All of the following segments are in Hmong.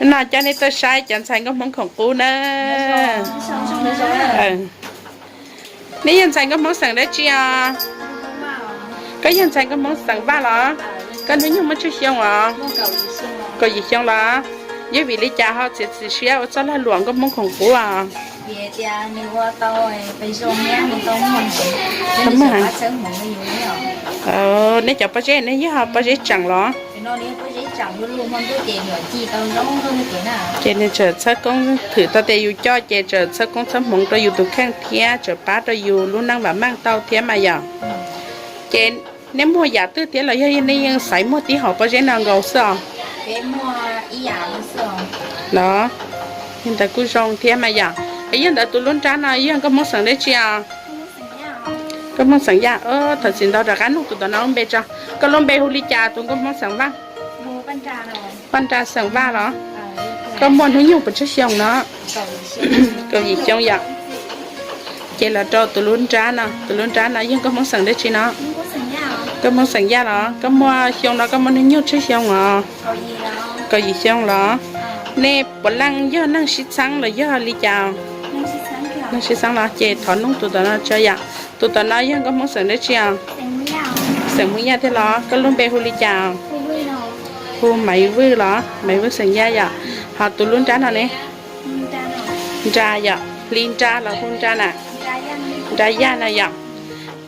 No coj nej tuaj saib cov ntxhais nkauj Hmoob khoom qub na. Nej yog ntxhais nkauj Hmoob xeem dab tsi os? Koj yog ntxhais nkauj Hmoob xeem Vaj los? Koj hnub nyoog muaj tsawg xyoo os? Kaum yim xyoo los? Yog vim li cas ho txiav txim siab ua txoj lag luam nkauj Hmoob khoom qub os? Nej cov pob zeb nej yog pob zeb tseem los? Ces nws txawm txhawb koob, thwm tau tias yus coj ces txawm txhawb koob txhawb hmoov rau yus tus kheej thiab txawm pab rau yus lub neej vam meej tau thiab mas yom. Ces nej muag yam twg thiab los yog nej yeej xaiv muag tib hom pob zeb no nkaus xwb os? Los, yog ntawd kuj zoo thiab mas yom. Es yog ntawd tus lub nrab no yog nkauj Hmoob xeem dab tsi os? Nkauj Hmoob xeem Yaj. Thov txim ntau, rov qab nug tus tom no lub npe tso. Koj lub npe hu li cas tus nkauj Hmoob xeem Vaj? Paj Nra xeem Vaj los? Koj muaj hnub nyoog puas tsawg xyoo no? Kaum yim xyoo yom. Ces los rau tus lub nrab no, tus lub nrab no yog nkauj Hmoob xeem dab tsi no? Nkauj Hmoob xeem Yaj los? Koj muaj xyoo no koj muaj hnub nyoog tsawg xyoo os? Kaum yim xyoo los? Nej puav leej yog neeg sib txheeb los yog li cas? Neeg sib txheeb los? Ces thov nug tus tom no tso yom. Tus tom no yog nkauj Hmoob xeem dab tsi os? Xeem Hmoob Yaj thiab los? Koj lub npe hu li cas? Hu Maiv Vwj los? Maiv Vwj xeem Yaj yom. Ho tus lub nrab no ne? Nra yom, Hli Nra los hu Nra na? Nra Yaj no yom.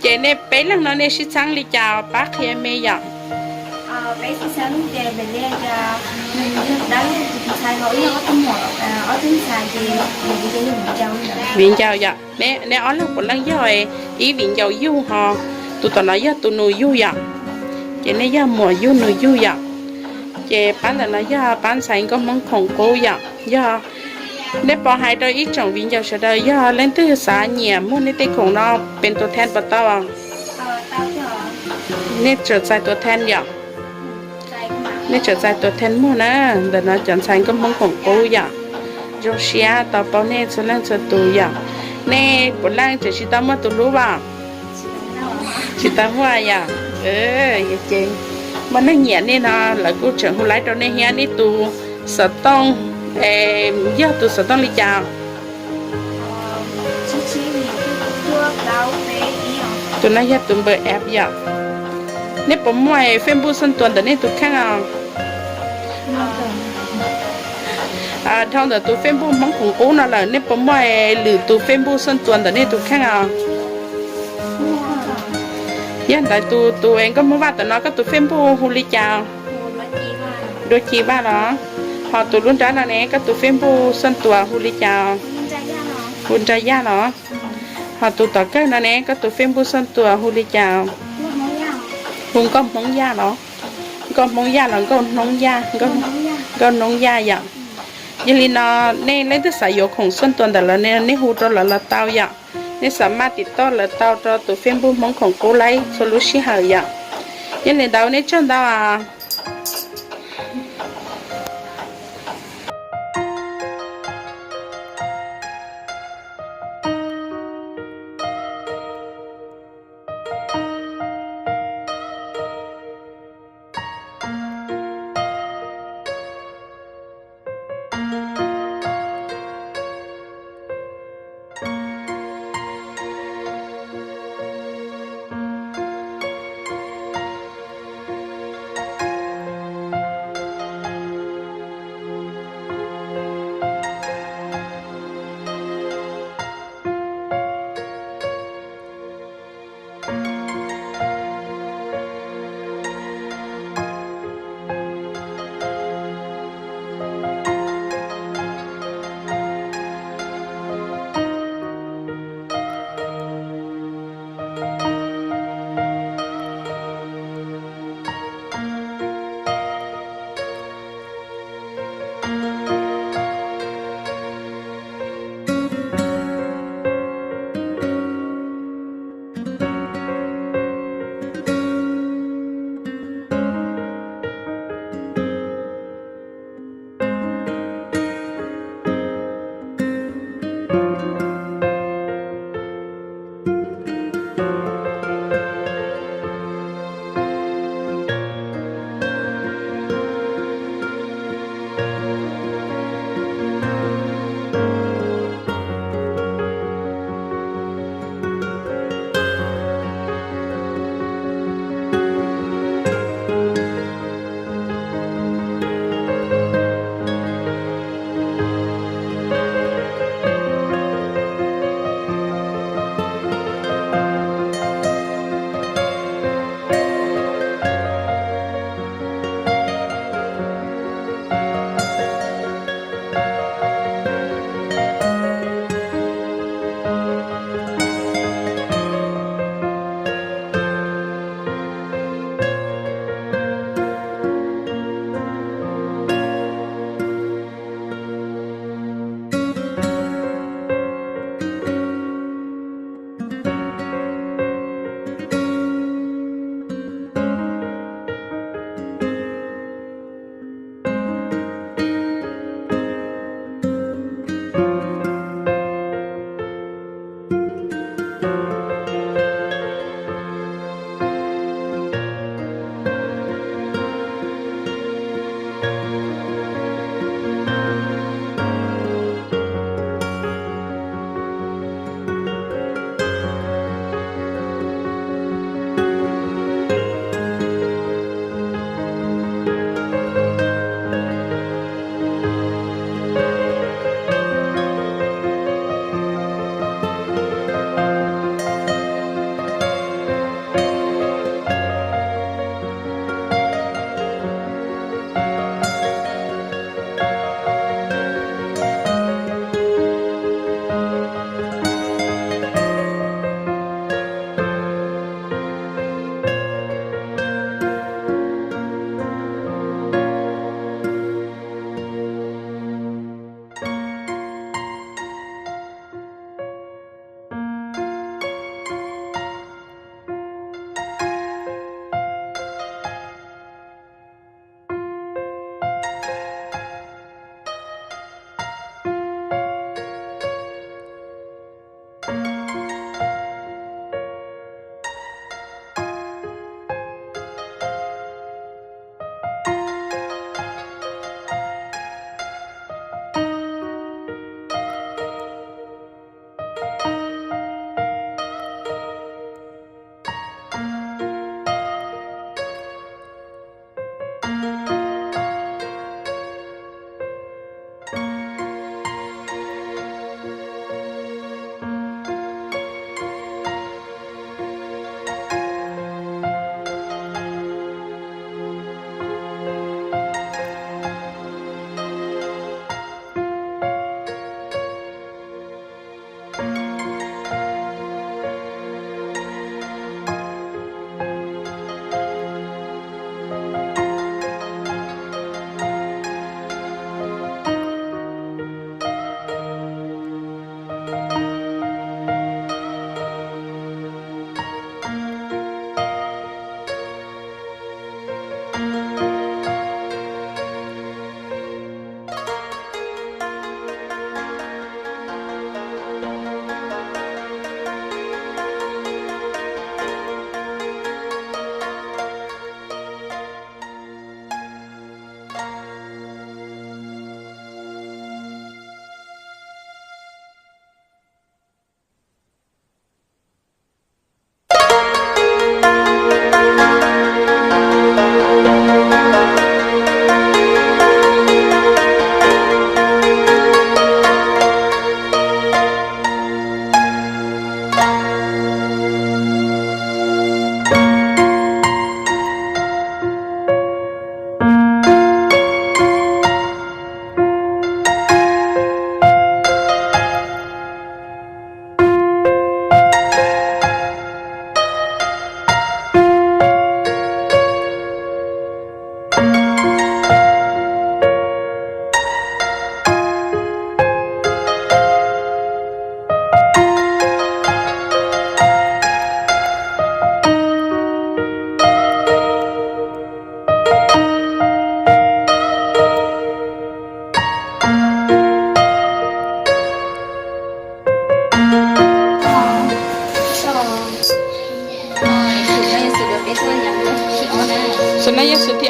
Ces nej peb leeg no nej sib txheeb li cas pab qhia me yom? Viv Ncaus yom. Nej ob leeg puav leej yog ib viv ncaus yug ho tus tom no yog tus nus yug yom. Ces nej yog muam yug nus yug yom. Ces pab ntawm no yog pab ntxhais nkauj Hmoob khoom qub yom. Yog nej pom hais rau ib tsoom viv ncaus sawv daws yog leej twg xav nyiam muag nej tej khoom no pes tus then puas tau? Nej txawm txais tus then yom. Nej txawm txais tus then muag na. Ntawm no cov ntxhais nkauj Hmoob khoom qub yom. Zoo siab tau paub nej txhua leej txhua tus yom. Nej puav leej tseem tsis tau muaj tus hlub as? Tsis tau muaj yom. Ces muaj neeg nyiam nej no lawv kuj tseem hu laib rau nej thiab. Nej tus xov tooj yog tus xov tooj li cas? Tus no yog tus npawb app yom. Nej puas muaj Facebook xoj tua ntawm nej tus kheej os? Dhau ntawm tus Facebook Hmoob khoom qub no lawm nej puas muaj lwm tus Facebook xoj tua ntawm nej tus kheej os? Yog ntawd tus tus nkauj Hmoob Vaj tom no koj tus Facebook hu li cas? Duab Ci Vaj los? Ho tus lub nrab no ne koj tus Facebook xoj tua hu li cas? Hu Nra Yaj los? Ho tus tom kawg no ne koj tus Facebook xoj tua hu li cas? Hu Nkauj Hmoob Yaj los? Nkauj Hmoob Yaj los Nkauj Noob Yaj? Nkauj Noob Yaj yom. Yog li no nej leej twg xav yuav khoom xoj tua ntawm lawv ne nej hu rau lawv los tau yom. Nej xav maj tim toj lawv tau rau tus Facebook Hmoob khoom qub laib txhua lub sij hawm yom. Yog li ntawd nej tsaug ntau.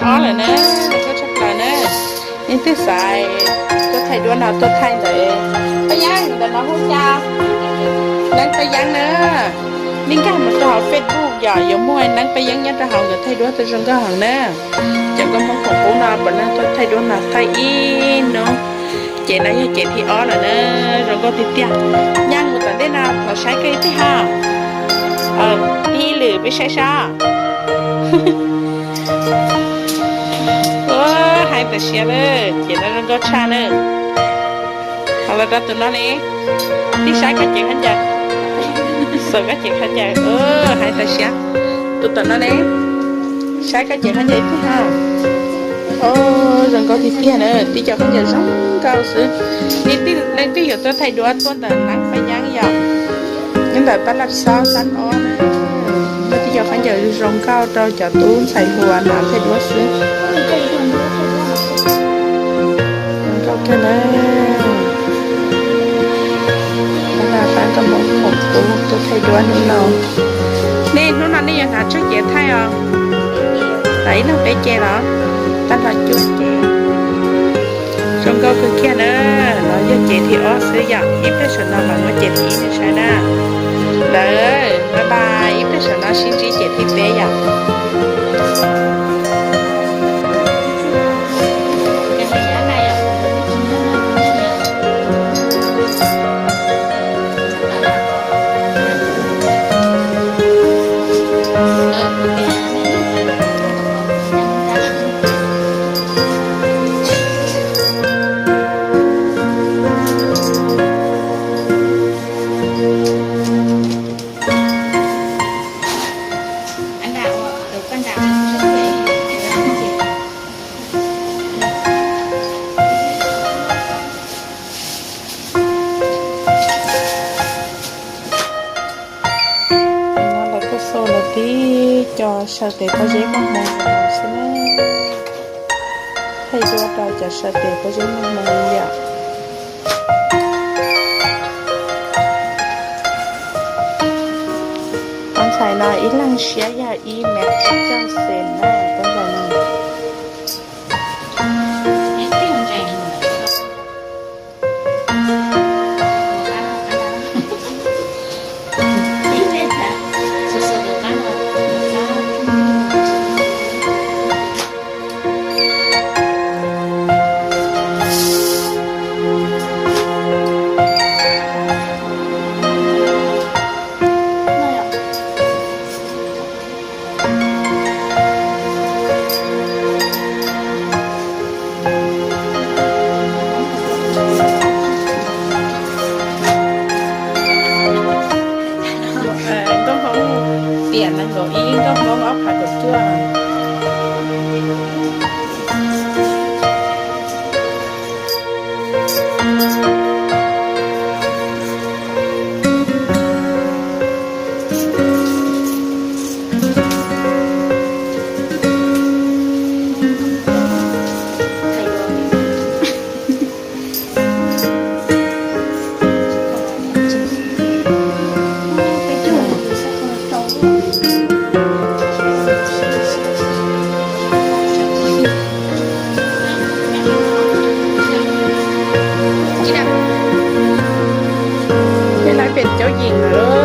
Ob lawm na, zoo nkauj tshaj plaws na. Leej twg xav tuaj thaij duab no tuaj thaij ntawm Paj Yeeb, ntawm no hu cas, Neeb Paj Yeeb na. Nej nkag mus rau hauv Facebook yom, yuav muaj Neeb Paj Yeeb nyob rau hauv, nkawd thaij duab tau zoo nkauj heev na. Cov nkauj Hmoob khoom qub no puav leej tuaj thaij duab no thaij ib hnub. Ces no yog ces thib ob lawm na, zoo nkauj tiag tiag. Nyaj mus tom ntej no thov saib koj ib pliag ho. Tib lwm peb saib sab. Ua, hais tam siav lawm, ces no zoo nkauj tshaj na. Ho los rau tus no ne, tib saib koj cev khaub ncaws, xav koj cev khaub ncaws, hais tam siav. Tus tom no ne, saib koj cev khaub ncaws ib pliag ho. Zoo nkauj tiag tiag na, tib co khaub ncaws zoo nkauj xwb. Nej leej twg yuav tuaj thaij duab tuaj ntawm Neeb Paj Yeeb yom, nyob ntawm Paj Laj Xob Xab Ob na. Muaj tib co khaub ncaws zoo nkauj rau cov tub ntxhais hluas no thaij duab xwb. Zoo nkauj kawg na. Pab nkauj Hmoob khoom qub tuaj thaij duab hnub no. Nej hnub no nej yuav hnav tsawg cev thaij os? Hnav ib leeg peb cev los? Tag nrho cuaj cev. Zoo nkauj kawg kiag na. No yog cev thib ob xwb yom, ib pliag saum no mam muab cev thib ib nej saib na. Lawm, bye bye, ib pliag saum no sib ntsib cev thib peb yom. No lawv kuj xu lawv tib co saw tes pob zeb muaj hmoo xwb na. Thaij duab rau cov saw tes pob zeb muaj hmoo yom. Tus ntxhais no ib leeg siab yog ib mev tsib caug xees na, tus ntxhais no. Nkauj Hmoob tiam nees nkaum ib, nkauj Hmoob ob phav kaum cuaj. Peb lawv pem caub yim lawm.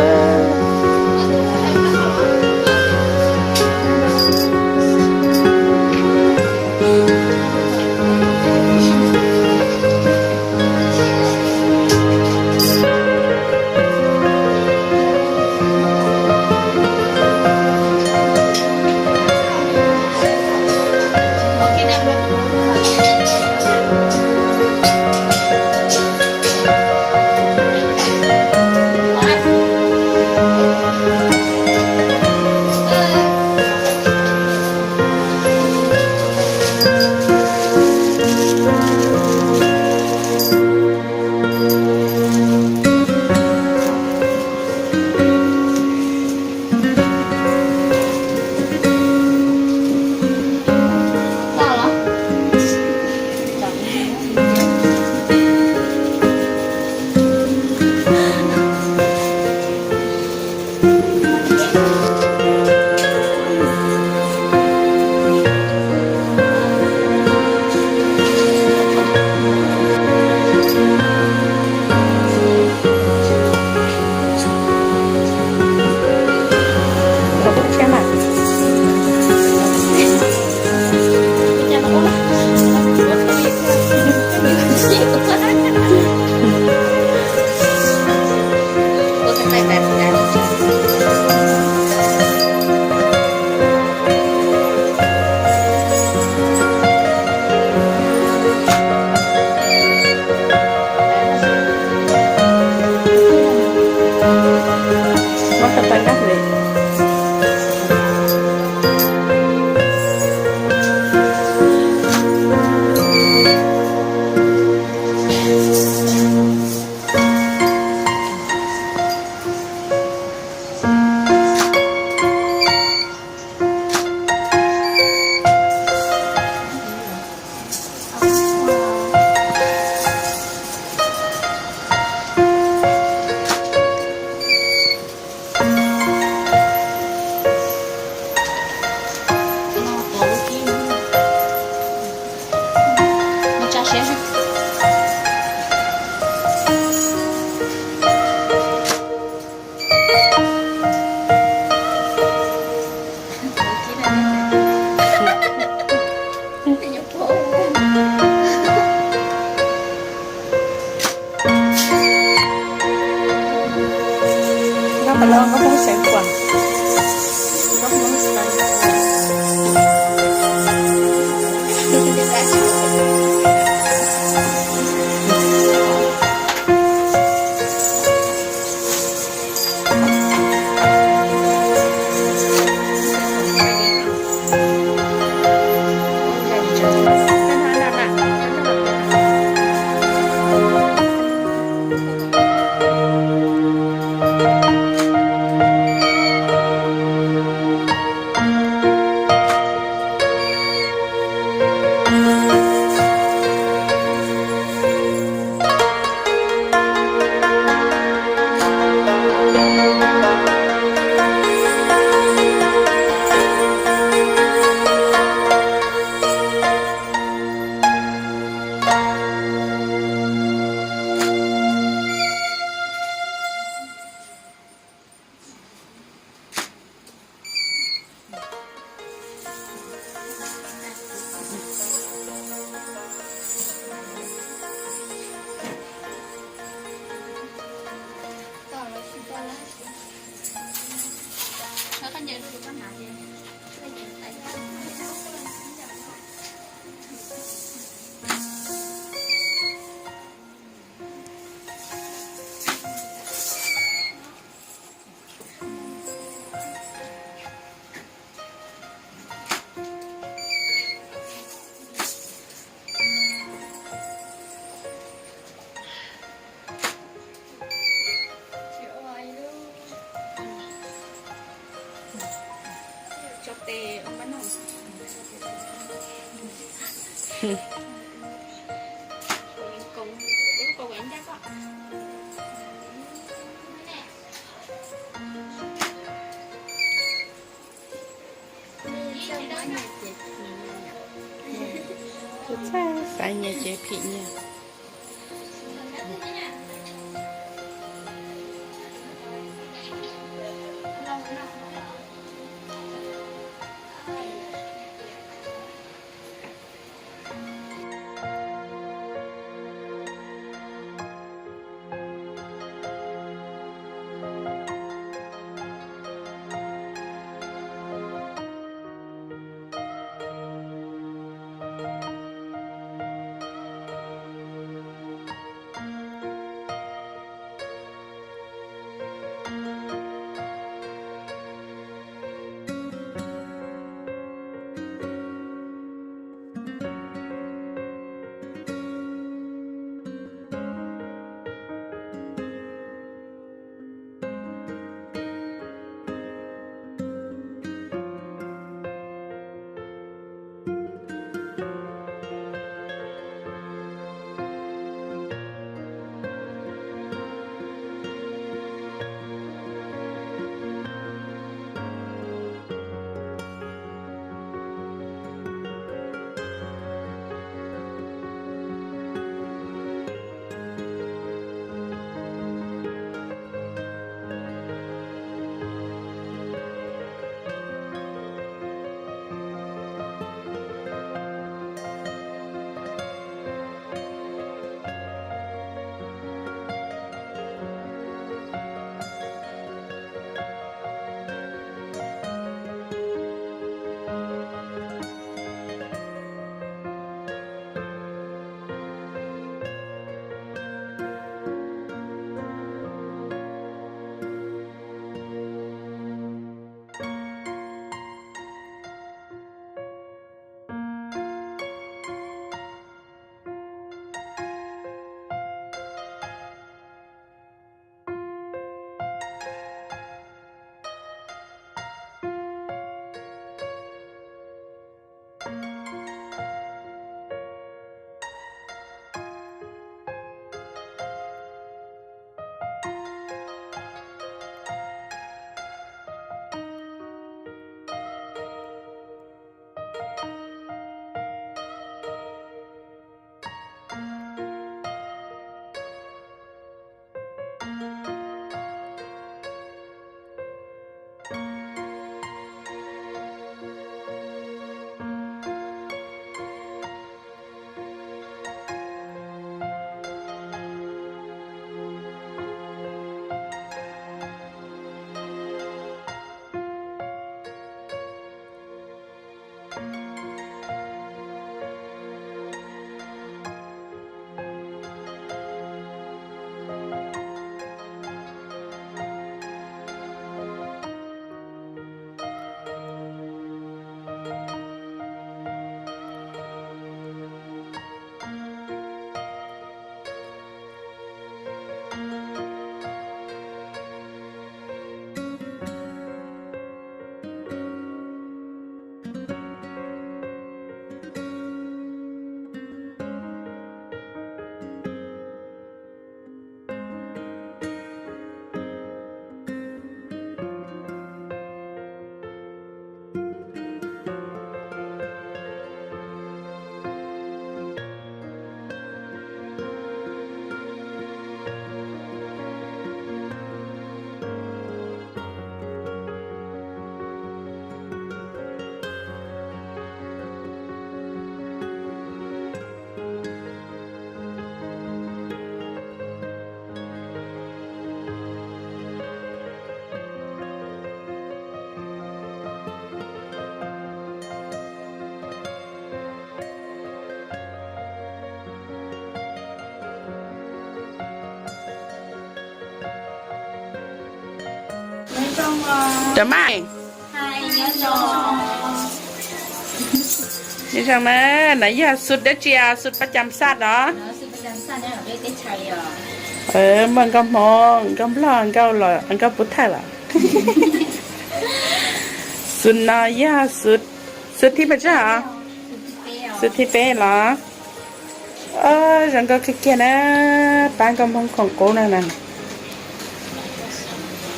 Cánh quạt. Góc Móng Cánh quạt. Kuv txawj xav nyias cev phim nyias. Cov maj, nyob zoo na, no yog xub dab tsi? Xub paj cam xaj os. Muaj nkauj Hmoob, nkauj Nplog, nkauj puv thawj los. Xub no yog xub thib pes tsawg os? Xub thib peb los. Zoo nkauj kawg kiag na, pab nkauj Hmoob khoom qub no na.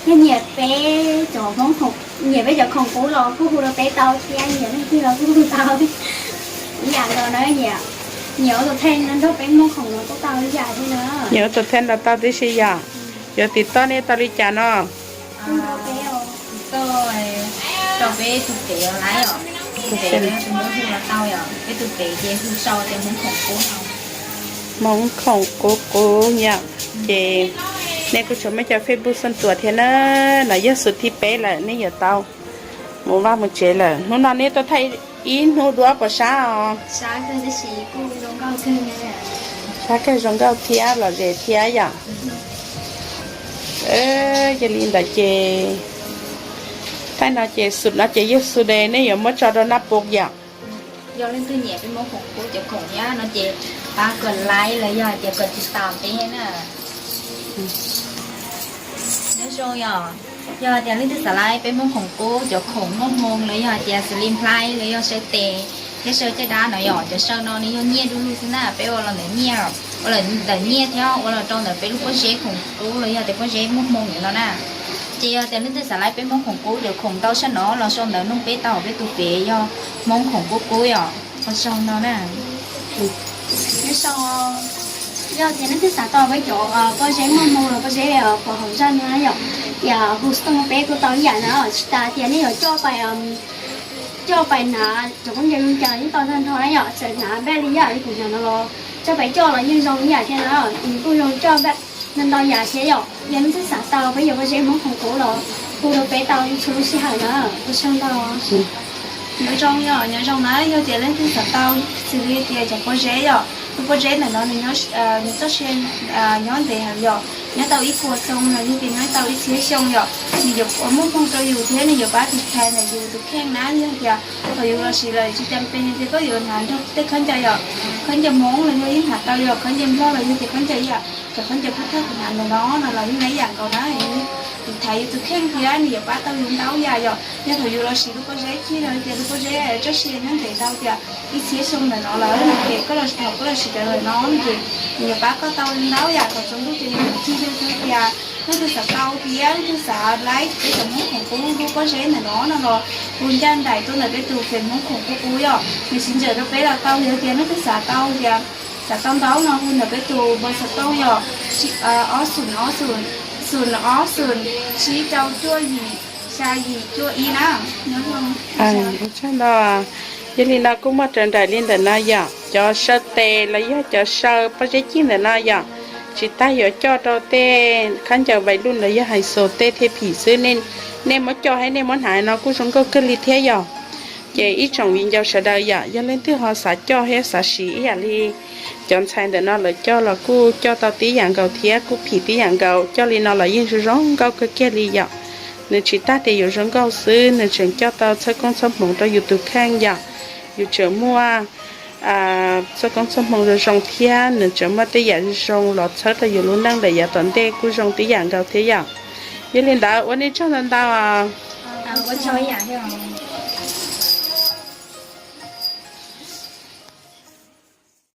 Yog nyiam peb cov Hmoob, nyiam peb cov khoom qub los kuj hu rau peb tau thiab, nyiam leej twg los kuj hu tau. Ib yam nkaus na, nyiam ua tus theej nrog peb Hmoob khoom los kuj tau ib yam thiab na. Nyiam ua tus theej los tau tib si yom. Yuav tim toj nej tau li cas no? Tim toj, rau peb tus pem laiv os. Tus pem, tus Hmoob hu los tau yom, peb tus pem ces hu sau tias Hmoob khoom qub no. Hmoob khoom qub qub yom. Ces nej kuj tsuas muaj cov Facebook xoj tuam thiab na. No yog xub thib peb lawm, nej yuav tau mus vaj mus tsev lawm. Hnub no nej tuaj thaij ib hnub duab puas sab os? Sab kawg zoo nkauj thiab lom zem thiab yom. Yog li ntawd ces thaij no ces xub no ces yog xub de, nej yuav muab tso rau naj pub yom. Yog leej twg nyiam peb Hmoob khoom qub cov khoom thiab no ces pab kom like los yog hais tias kom tiv tam peb na. Nyob zoo yom, yog hais tias leej twg xav like peb Hmoob khoom qub cov khoom muaj hmoo los yog hais tias xws li nplhaib los yog saw tes thiab saw caj dab no yom, cov saw no nws yog nyiaj du lug xwb na, peb ua los ntawm nyiaj, ua los ntawm nyiaj thiab ua los rau ntawm peb lub pob zeb khoom qub los yog tias pob zeb muaj hmoo ntawm no na. Ces yog tias leej twg xav like peb Hmoob khoom qub cov khoom ntau tshaj no los sau ntawv nug peb tau peb tus fev yog Hmoob khoom qub qub yom, ua tsaug no na. Nyob zoo, yog tias leej twg xav tau peb cov pob zeb muaj hmoo los pob zeb pom hauv zaj no yom, tias hu xov tooj peb kuj tau ib yam na, tsis tas tias nej yuav coj pais, coj pais hnav cov khaub ncaws zoo cas los yeej tau tag nrho na yom, txawm hnav npaj li yam li kuv hnav no los coj pais coj los yeej zoo ib yam thiab na, nws kuj zoo coj npaj ntau ntau yam thiab yom. Yog leej twg xav tau peb cov pob zeb Hmoob khoom qub los hu rau peb tau txhua lub sij hawm na, ua tsaug ntau. Nyob zoo yom, nyob zoo na, yog tias leej twg xav tau xws li tias cov pob zeb yom, tus pob zeb ntawm no nws nyob, nws txoj sia nyob ntev heev yom, nyob tau ib puas xyoo los yog tias nyob tau ib txhiab xyoo yom, nws yuav muaj hmoo rau yus thiab nws yuav pab tiv thaiv ntawm yus tus kheej na. Yog tias thaum yus los siv lawm tsis cas pes tias koj yuav hnav nrog tej khaub ncaws yom, khaub ncaws Hmoob los yog yeej hnav tau yom, khaub ncaws Nplog los yog tias khaub ncaws ib yam, cov khaub ncaws phab thawj kuv hnav ntawm no no los yeej ib yam nkaus na. Tiv thaiv yus tus kheej thiab nws yuav pab tau yus ntau yam yom. Yog thaum yus los siv lub pob zeb, txij no tias lub pob zeb txoj sia nyob ntev tau tias ib txhiab xyoo ntawm no lawm no ces koj los, thaum koj los siv cov ntawm no no ces nws yuav pab koj tau ntau yam kom tsaus ntuj ces yus cig rau tias leej twg xav tau thiab leej twg xav like peb cov Hmoob khoom qub lub pob zeb ntawm no no los hu ncaj nraim tuaj ntawm peb tus fev Hmoob khoom qub qub yom, nws siv ntsawm rau peb los tau. Yog tias leej twg xav tau tias xav tau ntau no hu ntawm peb tus npawb xov tooj yom, ob xoom ob xoom, xoom ob xoom, tsib rau cuaj yim, xya yim cuaj ib na. Nyob zoo. Ua tsaug ntau. Yog li no kuj muaj raws nraim li ntawm no yom, cov saw tes los yog cov saw pob zeb cig ntawm no yom, tsis tas yuav coj rau tej khaub ncaws vais luj los yog hais xus tej thiaj phim xwb, nej muab coj thiab nej muab hnav no kuj zoo nkauj kawg li thiab yom. Ces ib tsoom viv ncaus sawv daws yom, yog leej twg ho xav coj thiab xav siv ib yam li cov ntxhais ntawm no lawv coj los kuj coj tau tib yam nkaus thiab kuj phim tib yam nkaus, coj li no los yeej zoo zoo nkauj kawg kiag li yom. Nws tsis tas tias yuav zoo nkauj xwb, nws tseem coj tau txhawb koob txhawb hmoov rau yus tus kheej yom. Yus tseem muaj txhawb koob txhawb hmoov zoo zoo thiab nws tseem muaj tej yam zoo los txhawb rau yus lub neej lawm yav tom ntej kuj zoo tib yam nkaus thiab yom. Yog li ntawd ua nej tsaug ntau ntau os.